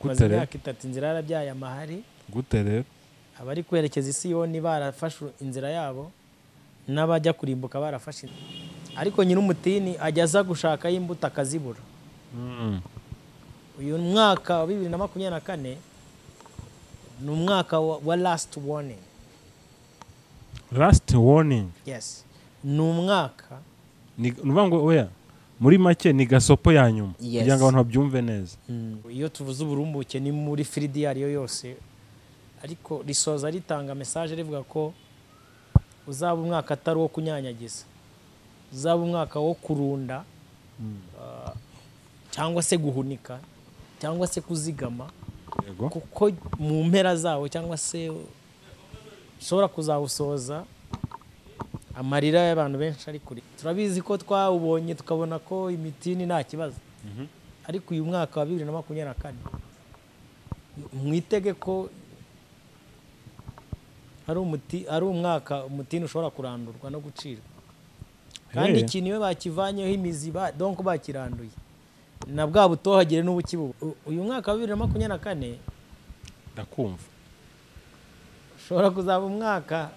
Maze imyaka 3 inzira yarabyaye amahari. Gute rero? Abari kwerekeza Isiyoni barafashe inzira yabo, n'abajya kurimbuka barafashe. Ariko nyir'umutini ajya aza gushaka imbuto akazibura. Uyu mwaka wa 2024 ni umwaka wa last warning. Last warning. Yes. Ni umwaka ni ngo oya muri make ni gasopo ya nyuma kugira ngo abantu babyumve neza. Iyo tuvuze uburumbuke ni muri firidi yariyo yose, ariko risoza ritanga message rivuga ko uzaba umwaka atari wo kunyanyagiza, uzaba umwaka wo kurunda, cyangwa se guhunika cyangwa se kuzigama, kuko mu mpera zawo cyangwa se ushobora kuzawusoza amarira y'abantu benshi ari kuri. Turabizi ko twawubonye tukabona ko imitini nta kibazo, ariko uyu mwaka wa 2024 mwitege ko ari umwaka umutini ushobora kurandurwa no gucirwa. Kandi ikintu iyo bakivanyeho imizi donc bakiranduye na bwa butohagire n'ubukibu. Uyu mwaka wa 2024 ndakumva ushobora kuzaba umwaka,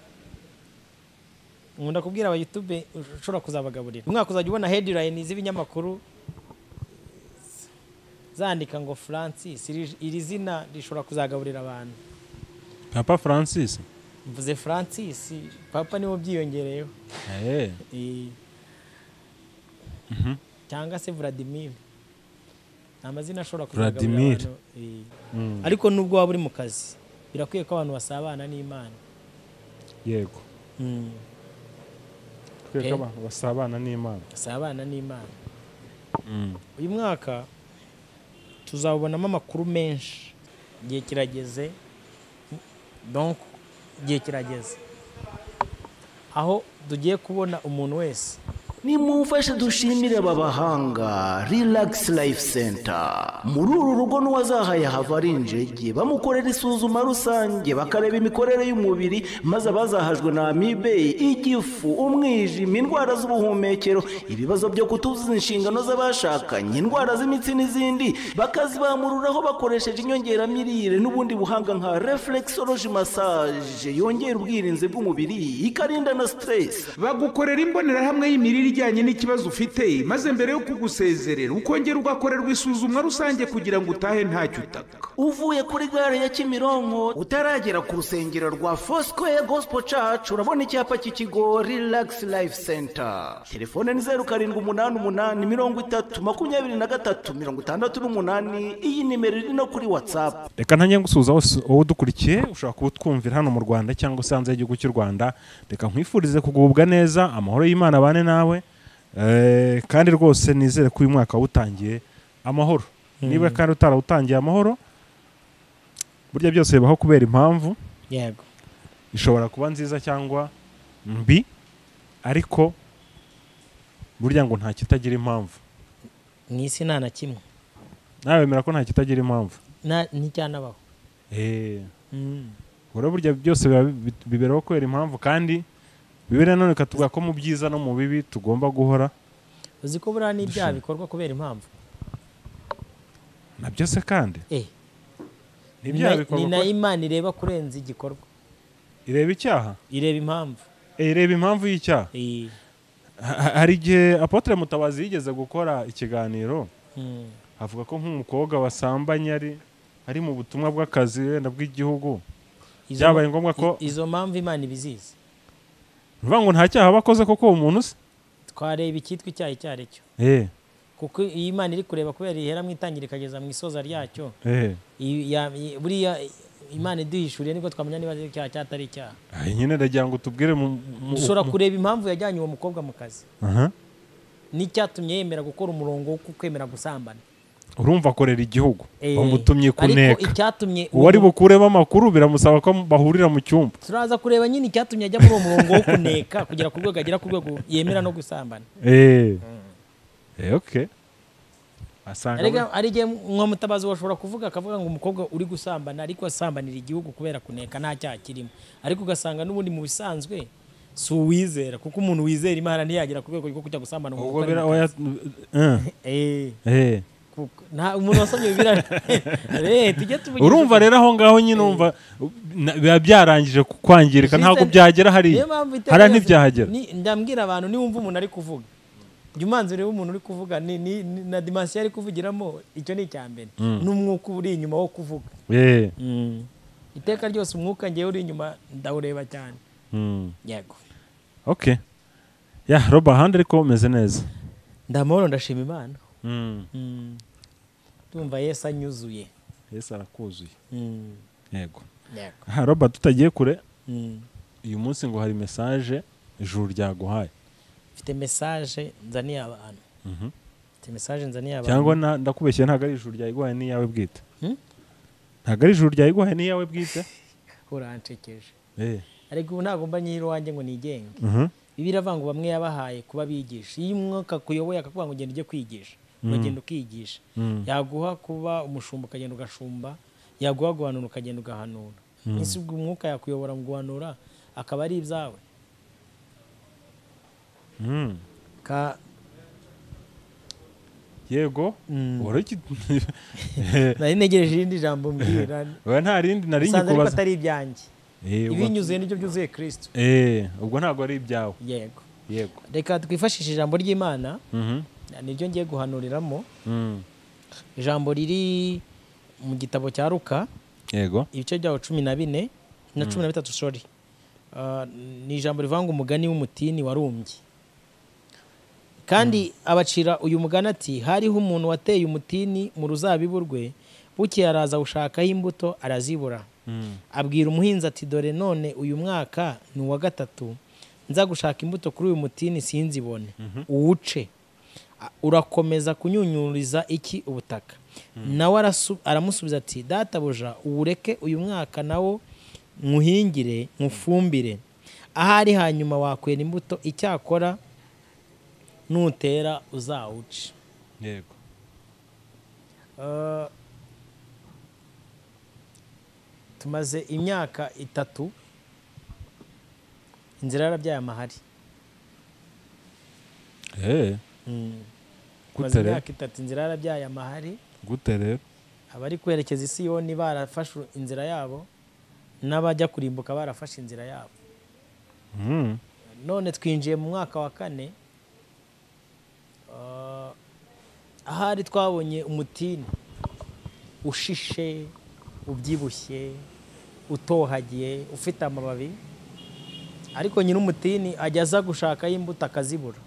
nkunda kubwira aba YouTube, ushobora kuzabagaburira. Umwaka uzajya ubona headline z'ibinyamakuru zandika ngo Francis, iri zina rishobora kuzagaburira abantu. Papa Francis. Mvuze Francis, papa niwo byiyongereyeho. Cyangwa se Vladimir. Amazina ashobora kuzagaburira abantu. Ariko nubwo waba uri mu kazi, birakwiye ko abantu basabana n'Imana. Yego. Tweka abantu basabana n'Imana. Basabana n'Imana. Uyu mwaka tuzabonamo amakuru menshi. Igihe kirageze. Donc igihe kirageze aho tugiye kubona umuntu wese. Nimumfashe dushimire babahanga Relax Life Center. Muri uru rugo n'uwazahaye hava ari injege, bamukorera isuzuma rusange, bakareba imikorere y'umubiri, maze abazahajwe na amibe, igifu, umwijima, indwara z'ubuhumekero, ibibazo byo kutuzuza inshingano z'abashakanye, indwara z'imitsi n'izindi, bakazibamururaho bakoresheje inyongeramirire n'ubundi buhanga nka reflexology massage yongera ubwirinzi bw'umubiri, ikarinda na stress. Bagukorera imbonerahamwe y'imirire ijyanye n'ikibazo ufite, maze mbere yo kugusezerera ukongera ugakorerwa isuzumwa rusange kugira ngo utahe ntacyo utaka. Uvuye kuri gare ya Kimironko utaragera ku rusengero rwa Foursquare Gospel Church, urabona icyapa cy'ikigo Relax Life Center. Telefone ni 0788 30 23 68. Iyi nimero iri no kuri WhatsApp. Reka ntange ngusuhuza wowe udukurikiye, ushobora kuba utwumvira hano mu Rwanda cyangwa se hanze y'igihugu cy'u Rwanda. Reka nkwifurize kugubwa neza, amahoro y'Imana bane nawe. Kandi rwose nizere ko uyu mwaka wutangiye amahoro. Niba kandi utarawutangiye amahoro, burya byose bibaho kubera impamvu. Yego. Ishobora kuba nziza cyangwa mbi, ariko burya ngo nta kitagira impamvu. Mu isi nta na kimwe. Nawe wemera ko nta kitagira impamvu? Nticyanabaho. Ura burya byose biberaho kubera impamvu, kandi Bibiliya none ikatubwira ko mu byiza no mu bibi tugomba guhora. Uzi ko buriya n'ibyaha bikorwa kubera impamvu? Na byose kandi? N'ibyaha bikorwa. Ni na Imana ireba kurenza igikorwa. Ireba icyaha? Ireba impamvu. Ireba impamvu y'icyaha. Hari igihe Apotre Mutabazi yigeze gukora ikiganiro, avuga ko nk'umukobwa wasambanye ari mu butumwa bw'akazi wenda bw'igihugu, byabaye ngombwa ko izo mpamvu Imana ibizizi. Uvuga ngo nta cyaha bakoze koko umuntu se? Twareba icyitwa icyaha icyo ari cyo. Kuko iyi Imana iri kureba kubera ihera mu itangira ikageza mu isoza ryacyo. Buriya Imana iduhishuriye nibwo twamenya niba ari icyaha cyatari icyaha. Nyine ndagira ngo tubwire, dushobora kureba impamvu yajyanye uwo mukobwa mu kazi. N'icyatumye yemera gukora umurongo wo kwemera gusambana. Urumva akorera igihugu, bamutumye kuneka. Ariko icyatumye uwari bukuremo amakuru biramusaba ko bahurira mu cyumba. Turaza kureba nyine icyatumye ajya muri uwo murongo wo kuneka kugera ku rwego agera ku rwego yemera no gusambana. Okay. Asanga ari gihe nka Mutabazi washobora kuvuga akavuga ngo umukobwa uri gusambana ariko asambanira igihugu kubera kuneka nta cyaha kirimo, ariko ugasanga n'ubundi mu bisanzwe si uwizera, kuko umuntu wizera Imana ntiyagera ku rwego rwo kujya gusambana. Nta umuntu wasomye Bibiliya. Tujye tuvugisha Urumva rero aho ngaho nyine umva biba byarangije kwangirika, ntabwo byagera hariya. Niyo mpamvu iteka Hariya ryose ntibyahagera. Ndambwira abantu, niwumva umuntu ari kuvuga, jya umanza urebe umuntu uri kuvuga ni na dimension ari kuvugiramo. Icyo ni icya mbere, n'umwuka uba uri inyuma wo kuvuga. Iteka ryose umwuka ngewe uri inyuma ndawureba cyane. Yego. Okay, ya Roba, ahandi ariko umeze neza? Ndamahoro, ndashima Imana. Ndumva Yesu anyuzuye. Yesu arakuzuye. Yego. Yego. Aha Roba, tutagiye kure, uyu munsi ngo hari message ijuru ryaguhaye. Mfite message nzaniye abantu. Mfite message nzaniye abantu. Cyangwa ndakubeshye, ntabwo ari ijuru ryayiguhaye, ni iyawe bwite? Hmm? Ntabwo ari ijuru ryayiguhaye, ni iyawe bwite? Urancekeje. Ariko ubu ntabwo mba nyiri iwanjye ngo nigenge. Bibiliya iravuga ngo bamwe yabahaye kuba bigisha. Iyo umwuka akuyoboye akakuvuga ngo ugenda ujye kwigisha, uragenda ukigisha. Yaguha kuba umushumba, ukagenda ugashumba. Yaguha guhanura, ukagenda ugahanura. Ese ubwo umwuka yakuyobora mu guhanura akaba ari ibyawe? Ka Yego. Nari ntegereje irindi jambo mbwira. Oya, nta rindi nari Usanze ariko nkikubaza. atari ibyanjye. Ibinyuzuye nibyo byuzuye Kristo. Ubwo ntabwo ari ibyawe. Yego. Yego. Reka twifashishe ijambo ry'Imana, niryo ngiye guhanuriramo. Ijambo riri mu gitabo cya Luka, ibice byawo 14 na 13, sorry. Ni ijambo rivuga ngo umugani w'umutini warumbye. Kandi abacira uyu mugani ati: "Hariho umuntu wateye umutini mu ruzabibu rwe, bukeye araza awushakaho imbuto arazibura. Abwira umuhinzi ati: 'Dore none uyu mwaka ni uwa gatatu nza gushaka imbuto kuri uyu mutini sinzibone, uwuce. Urakomeza kunyunyuriza iki ubutaka?' Nawe aramusubiza ati: 'Databuja, uwureke uyu mwaka nawo, nywuhingire nywufumbire. Ahari hanyuma wakwera imbuto, icyakora nutera uzawuce.'" Tumaze imyaka 3 inzira yarabyaye amahari. Tumaze Gute rero? imyaka 3 inzira yarabyaye amahari. Gute rero? Abari kwerekeza i Siyoni barafashe inzira yabo, n'abajya kurimbuka barafashe inzira yabo. None twinjiye mu mwaka wa kane. Ahari twabonye umutini ushishe, ubyibushye, utohagiye, ufite amababi, ariko nyiri umutini ajya aza gushakayo imbuto akazibura.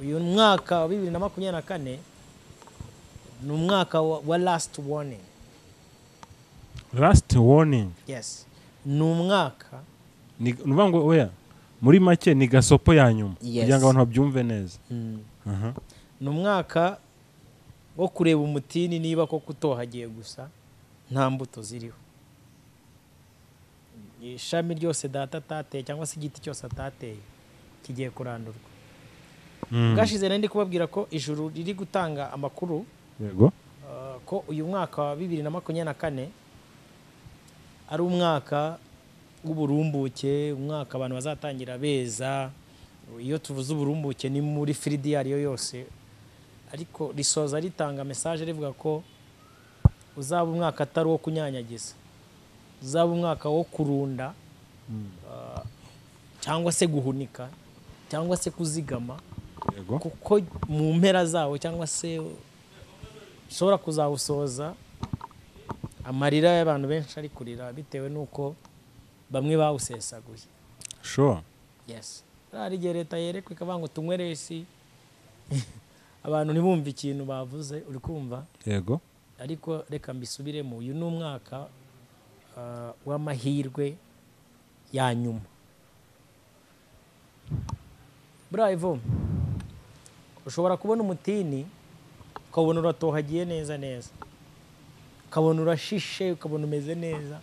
Uyu mwaka wa 2024 ni umwaka wa last warning. Last warning? Yes, ni umwaka Ni ukuvuga ngo, oya, muri make ni gasopo ya nyuma, Yes. kugira ngo abantu babyumve neza. Aha. Ni umwaka wo kureba umutini niba koko utohagiye gusa nta mbuto ziriho. Ishami ryose data atateye cyangwa se igiti cyose atateye kigiye kurandurwa. Bwashize nari ndi kubabwira ko ijuru riri gutanga amakuru ko uyu mwaka wa 2024 ari umwaka w'uburumbuke, umwaka abantu bazatangira beza. Iyo tuvuze uburumbuke ni muri field iyo ariyo yose, ariko risoza ritanga message rivuga ko uzaba umwaka atari uwo kunyanyagiza, uzaba umwaka wo kurunda, cyangwa se guhunika cyangwa se kuzigama, kuko mu mpera zawo cyangwa se ushobora kuzawusoza amarira y'abantu benshi ari kurira bitewe n'uko bamwe bawusesaguye. Yes, hari igihe leta yerekwa ikavuga ngo tunywe isi, abantu ntibumve ikintu bavuze, uri kumva? Yego. Ariko reka mbisubiremo, uyu ni umwaka w'amahirwe ya nyuma. Buriya Ivo, ushobora kubona umutini ukabona uratohagiye neza neza, ukabona urashishe, ukabona umeze neza,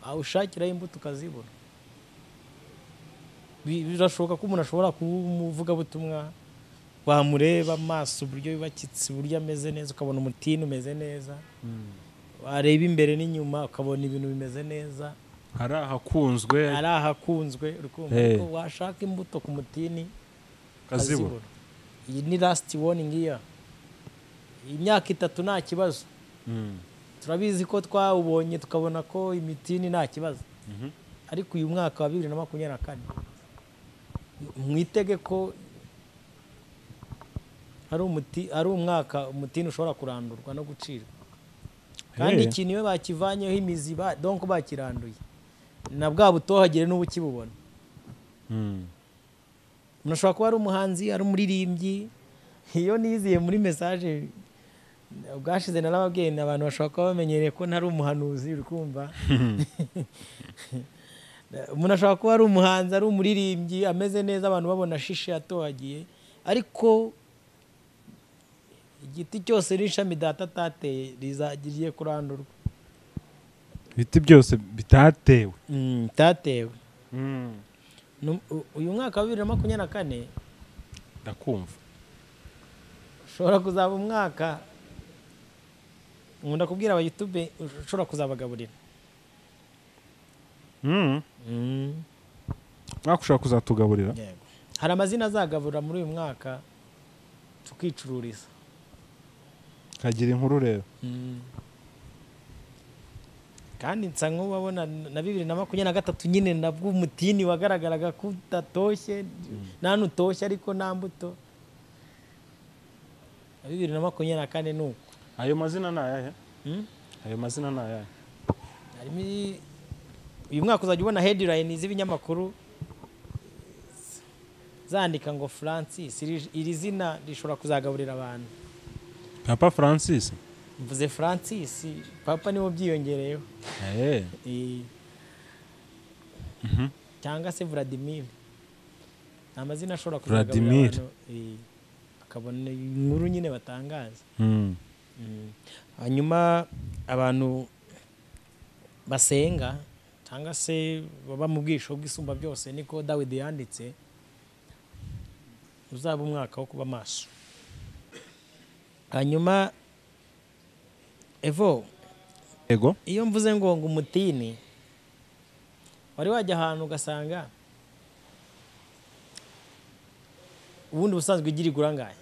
wawushakiraho imbuto ukazibura. Birashoboka ko umuntu ashobora kuba umuvugabutumwa, wamureba amaso uburyo yubakitse, uburyo ameze neza, ukabona umutini umeze neza, wareba imbere n'inyuma ukabona ibintu bimeze neza. Hari ahakunzwe. Ari ahakunzwe, uri kumva? Ariko washaka imbuto ku mutini ukazibura. Ukazibura. Iyi ni last warning year. Imyaka 3 nta kibazo. Turabizi ko twawubonye tukabona ko imitini nta kibazo. Ariko uyu mwaka wa 2024 mwitege ko ari umwaka umutini ushobora kurandurwa no gucirwa. Kandi ikintu iyo bakivanyeho imizi donc bakiranduye na bwa butohagire n'ubukibubona. Umuntu ashobora kuba ari umuhanzi, ari umuririmbyi. Iyo niziye muri message ubwashize narababwiye abantu bashobora kuba bamenyereye ko ntari umuhanuzi, uri kumva. Umuntu ashobora kuba ari umuhanzi, ari umuririmbyi, ameze neza, abantu babona shishe atohagiye, ariko igiti cyose n'ishami data atateye rizagiriye kurandurwa. Ibiti byose bitatewe. Bitatewe. Uyu mwaka wa 2024 ndakumva ushobora kuzaba umwaka nkunda kubwira aba YouTube ushobora kuzabagaburira. Mwaka ushobora kuzatugaburira. Yego. Hari amazina azagaburira muri uyu mwaka tukicururiza. Kagira inkuru rero. Kandi nsa nk'ubabona na 2023 nyine nabwo umutini wagaragaraga ko utatoshye, nta nutoshye ariko nta mbuto. Na 2024 nuko. Ayo mazina ni ayahe? Ayo mazina ni ayahe? Harimo uyu mwaka uzajya ubona headline z'ibinyamakuru zandika ngo Francis, iri zina rishobora kuzagaburira abantu. Papa Francis. Mvuze Francis, papa niwo byiyongereyeho. Cyangwa se Vladimir. Amazina ashobora kuzagaburira abantu. Akabona inkuru nyine batangaza. Hanyuma abantu basenga cyangwa se baba mu bwisho bw'isumba byose, niko Dawidi yanditse, uzaba umwaka wo kuba maso. Hanyuma Evo, ego, iyo mvuze ngo umutini, wari wajya ahantu ugasanga ubundi busanzwe igira igura angahe?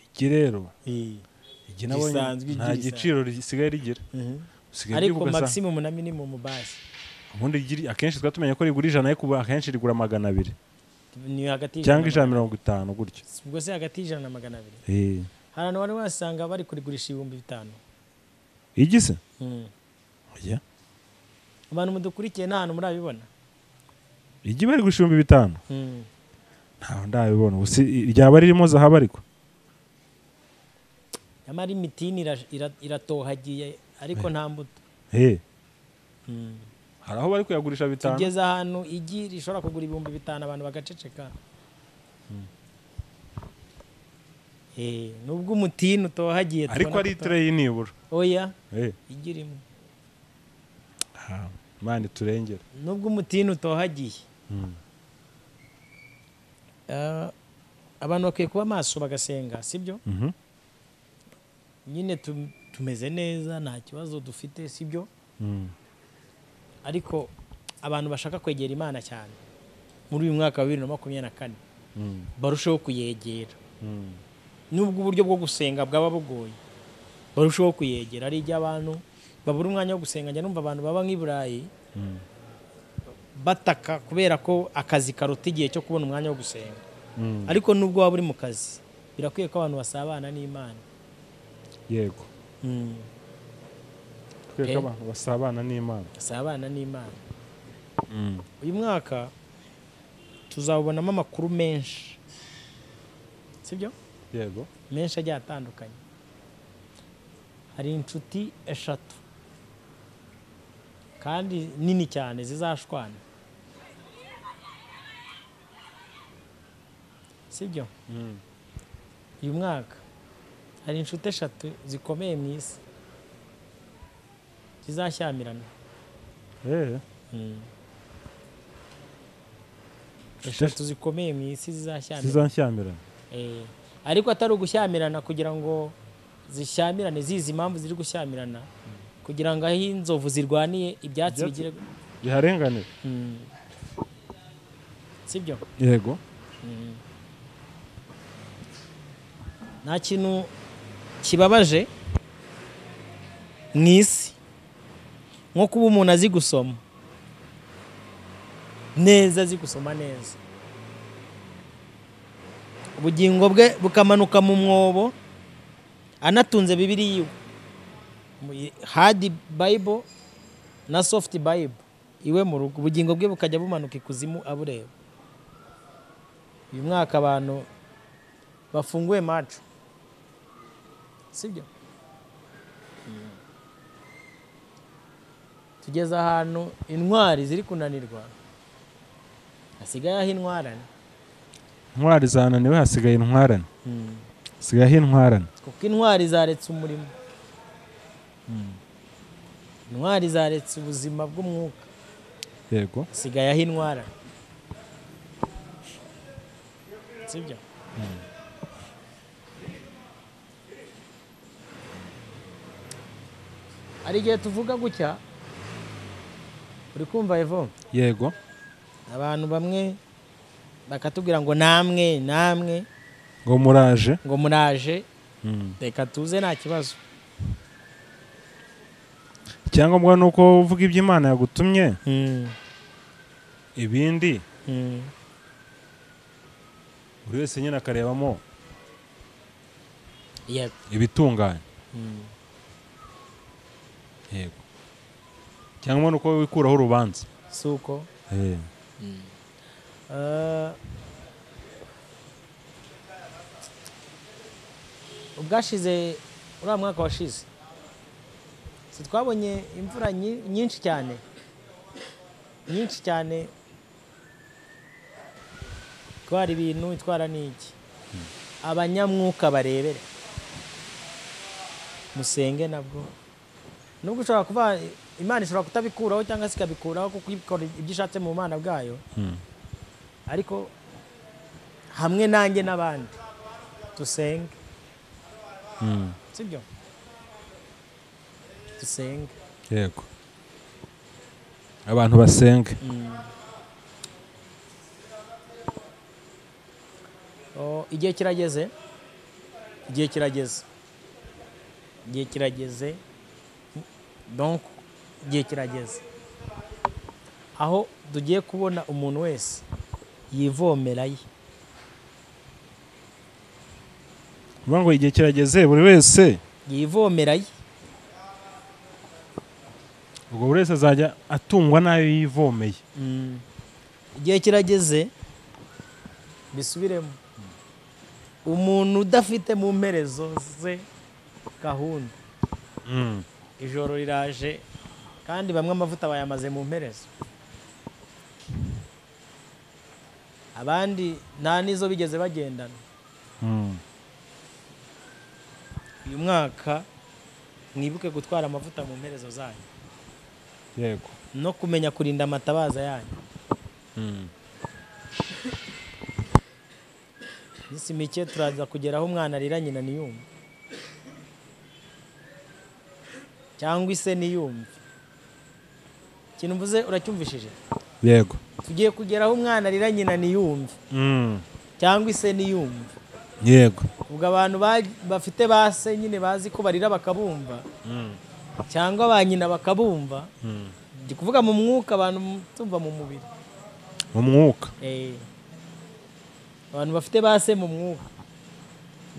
Iki rero igi nabonye nta giciro risigaye rigira. Ariko maximum na minimum basi. Ubundi igi akenshi twatumenye ko rigura 100 ariko akenshi rigura 200. Ni hagati cyangwa 150 gutyo. Ubwo se hagati y'100 na 200. Hari abantu bari wasanga bari kurigurisha 5000. Igi se? Oya. Abantu mudukurikiye nta hantu murabibona. Igi bari gurisha 5000? Ntaho ndabibona. Ryaba ririmo zahabu ariko. Nyamara imitini iratohagiye ariko nta mbuto. Hari aho bari kuyagurisha 5. Tugeze ahantu igi rishobora kugura 5000 abantu bagaceceka. Nubwo umutini utohagiye ariko ari tray nibura. Oya. Igi rimwe. Mani turengera. Nubwo umutini utohagiye. Abantu bakwiye kuba maso bagasenga, sibyo? Nyine tumeze neza nta kibazo dufite, sibyo? Ariko abantu bashaka kwegera Imana cyane muri uyu mwaka wa 2024 barushaho kuyegera. Nubwo uburyo bwo gusenga bwaba bugoye, barushaho kuyegera. Ari ijya abantu babura umwanya wo gusenga. Njya numva abantu baba nk'i Burayi bataka kubera ko akazi karuta igihe cyo kubona umwanya wo gusenga. Ariko nubwo waba uri mu kazi, birakwiye ko abantu basabana n'Imana. Yego. Tweka abantu basabana n'Imana. Basabana n'Imana. Uyu mwaka tuzabonamo amakuru menshi. Sibyo? Yego. Menshi agiye atandukanye. Hari inshuti 3 kandi nini cyane zizashwana. Sibyo? Uyu mwaka hari inshuti 3 zikomeye mu isi zizashyamirana. 3 zikomeye mu isi zizashyamirana. Ariko atari ugushyamirana kugira ngo zishyamirane zizi impamvu ziri gushyamirana, kugira ngo aho inzovu zirwaniye ibyatsi bigire biharenganire. Sibyo? Yego. Nta kintu kibabaje mu isi nko kuba umuntu azi gusoma neza, azi gusoma neza, ubugingo bwe bukamanuka mu mwobo, anatunze Bibiliya iwe, hard Bible na soft Bible iwe mu rugo, ubugingo bwe bukajya bumanuka ikuzimu abureba. Uyu mwaka abantu bafunguye macho, sibyo? Tugeze ahantu intwari ziri kunanirwa, hasigaye aho intwarane. Intwari zananiwe, hasigaye intwarane. Hasigaye aho intwarane, kuko intwari zaretse umurimo, intwari zaretse ubuzima bw'umwuka. Yego, hasigaye aho intwarane, sibyo? Hari igihe tuvuga gutya, uri kumva Evo? Yego. Abantu bamwe bakatubwira ngo namwe namwe ngo muraje, ngo muraje, reka tuze nta kibazo. Icyangombwa ni uko uvuga ibyo Imana yagutumye, ibindi buri wese nyine akarebamo yego ibitunganye. Yego, cyangwa ni uko wikuraho urubanza, si uko? Ubwashize, uriya mwaka washize, si twabonye imvura nyinshi cyane, nyinshi cyane, itwara ibintu, itwara n'iki. Abanyamwuka barebere, musenge nabwo. Nubwo ushobora kuba Imana ishobora kutabikuraho cyangwa se ikabikuraho, kuko ikora ibyo ishatse mu Mana bwayo, ariko hamwe nanjye n'abandi dusenge, sibyo? Dusenge. Yego, abantu basenge. Igihe kirageze, igihe kirageze, igihe kirageze, donc igihe kirageze aho tugiye kubona umuntu wese yivomera ye. Ngo igihe kirageze buri wese yivomera ye, ubwo buri wese azajya atungwa n'ayo yivomeye. Igihe kirageze, bisubiremo, umuntu udafite mu mperezo ze gahunda, ijoro riraje, kandi bamwe amavuta bayamaze mu mperezo, abandi nta nizo bigeze bagendana. Uyu mwaka mwibuke gutwara amavuta mu mperezo zanyu. Yego, no kumenya kurinda amatabaza yanyu. Iminsi mike turaza kugeraho umwana arira nyina ntiyumve, cyangwa ise ntiyumve. Ikintu mvuze uracyumvishije? Yego. Tugiye kugeraho umwana arira nyina ntiyumve, cyangwa ise ntiyumve. Yego. Ubwo abantu bafite base nyine bazi ko barira bakabumva, cyangwa ba nyina bakabumva. Ndi kuvuga mu mwuka, abantu tumva mu mubiri. Mu mwuka. Abantu bafite base mu mwuka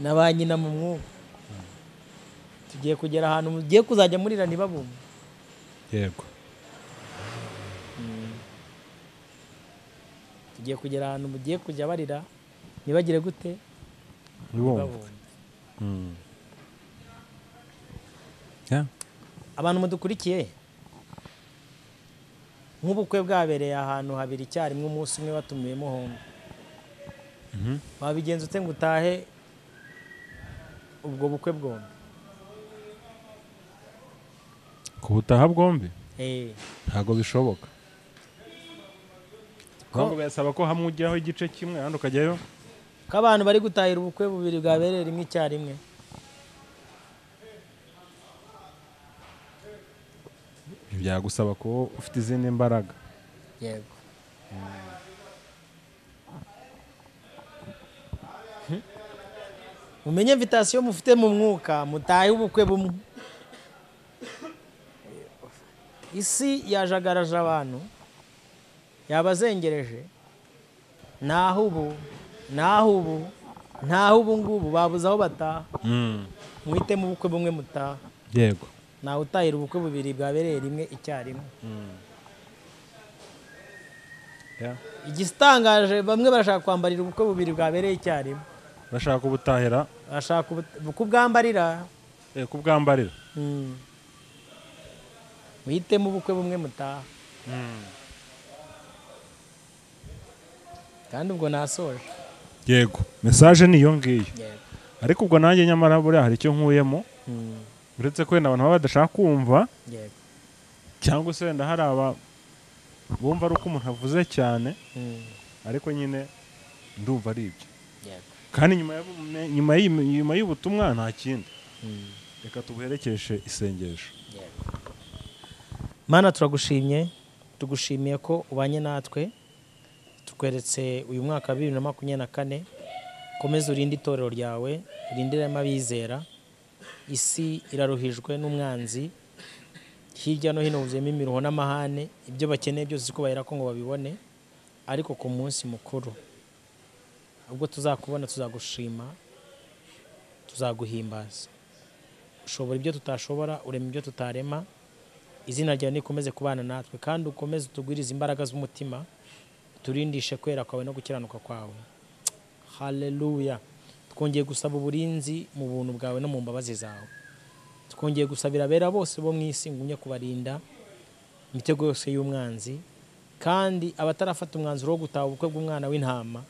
na ba nyina mu mwuka, tugiye kugera ahantu mugiye kuzajya murira ntibabumve. Yego. Tugiye kugera ahantu mugiye kujya barira ntibagire gute? Ntibabumve. Abantu mudukurikiye, nk'ubukwe bwabereye ahantu habiri icyarimwe umunsi umwe batumiyemo hombi, wabigenza ute ngo utahe ubwo bukwe bwombi? Kubutaha bwombi? Ntabwo bishoboka. Ntabwo birasaba ko hamwe ujyaho igice kimwe ahandi ukajyayo. Ko abantu bari gutahira ubukwe bubiri bwabereye rimwe icyarimwe. Byagusaba ko ufite izindi mbaraga. Yego. Mumenye invitation mufite mu mwuka, mutahe ubukwe bumwe. Isi yajagaraje abantu, yabazengereje, naho ubu naho ubu ngubu babuze aho bataha. Muhitemo ubukwe bumwe mutaha. Yego. Nawe utahira ubukwe bubiri bwabereye rimwe icyarimwe. Igitangaje bamwe barashaka kwambarira ubukwe bubiri bwabereye icyarimwe. Bashaka kubutahira, bashaka kubwambarira. Kubwambarira. Muhitemo ubukwe bumwe mutaha. Kandi ubwo nasoje. Yego, message ni iyo ngiyo. Ariko ubwo nanjye nyamara buriya hari icyo nkuyemo. Uretse ko wenda abantu baba badashaka kumva. Yego. Cyangwa se wenda hari aba bumva ari uko umuntu avuze cyane. Ariko nyine ndumva ari ibyo. Yego. Kandi nyuma y'ubutumwa nta kindi. Reka tubuherekeshe isengesho. Yego. Mana turagushimye, tugushimiye ko ubanye natwe. Tukweretse uyu mwaka wa 2024, komeza urinde itorero ryawe, urindiremo abizera. Isi iraruhijwe n'umwanzi, hirya no hino huzuyemo imiruho n'amahane, ibyo bakeneye byose ko bahera ko ngo babibone, ariko ku munsi mukuru ubwo tuzakubona tuzagushima, tuzaguhimbaza. Ushobora ibyo tutashobora, urema ibyo tutarema. Izina ryawe nikomeze kubana natwe, kandi ukomeze utugwirize imbaraga z'umutima, turindishe kwera kwawe no gukiranuka kwawe. Haleluya. Twongeye gusaba uburinzi mu buntu bwawe no mu mbabazi zawe. Twongeye gusabira abera bose bo mu isi ngumye kubarinda imitego yose y'umwanzi, kandi abatarafata umwanzuro wo gutaha ubukwe bw'umwana w'intama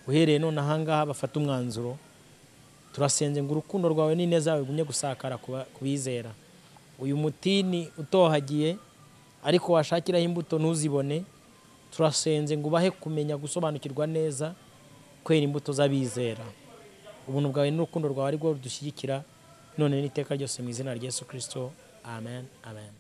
uhereye none ahangaha bafata umwanzuro. Turasenze ngo urukundo rwawe n'ineza yawe bigumye gusakara kubizera. Uyu mutini utohagiye ariko washakiraho imbuto ntuzibone, turasenze ngo ubahe kumenya gusobanukirwa neza kwera imbuto z'abizera. Ubuntu bwawe n'urukundo rwawe ari rwo rudushyigikira none n'iteka ryose mu izina rya Yesu Kristo. Amen, amen.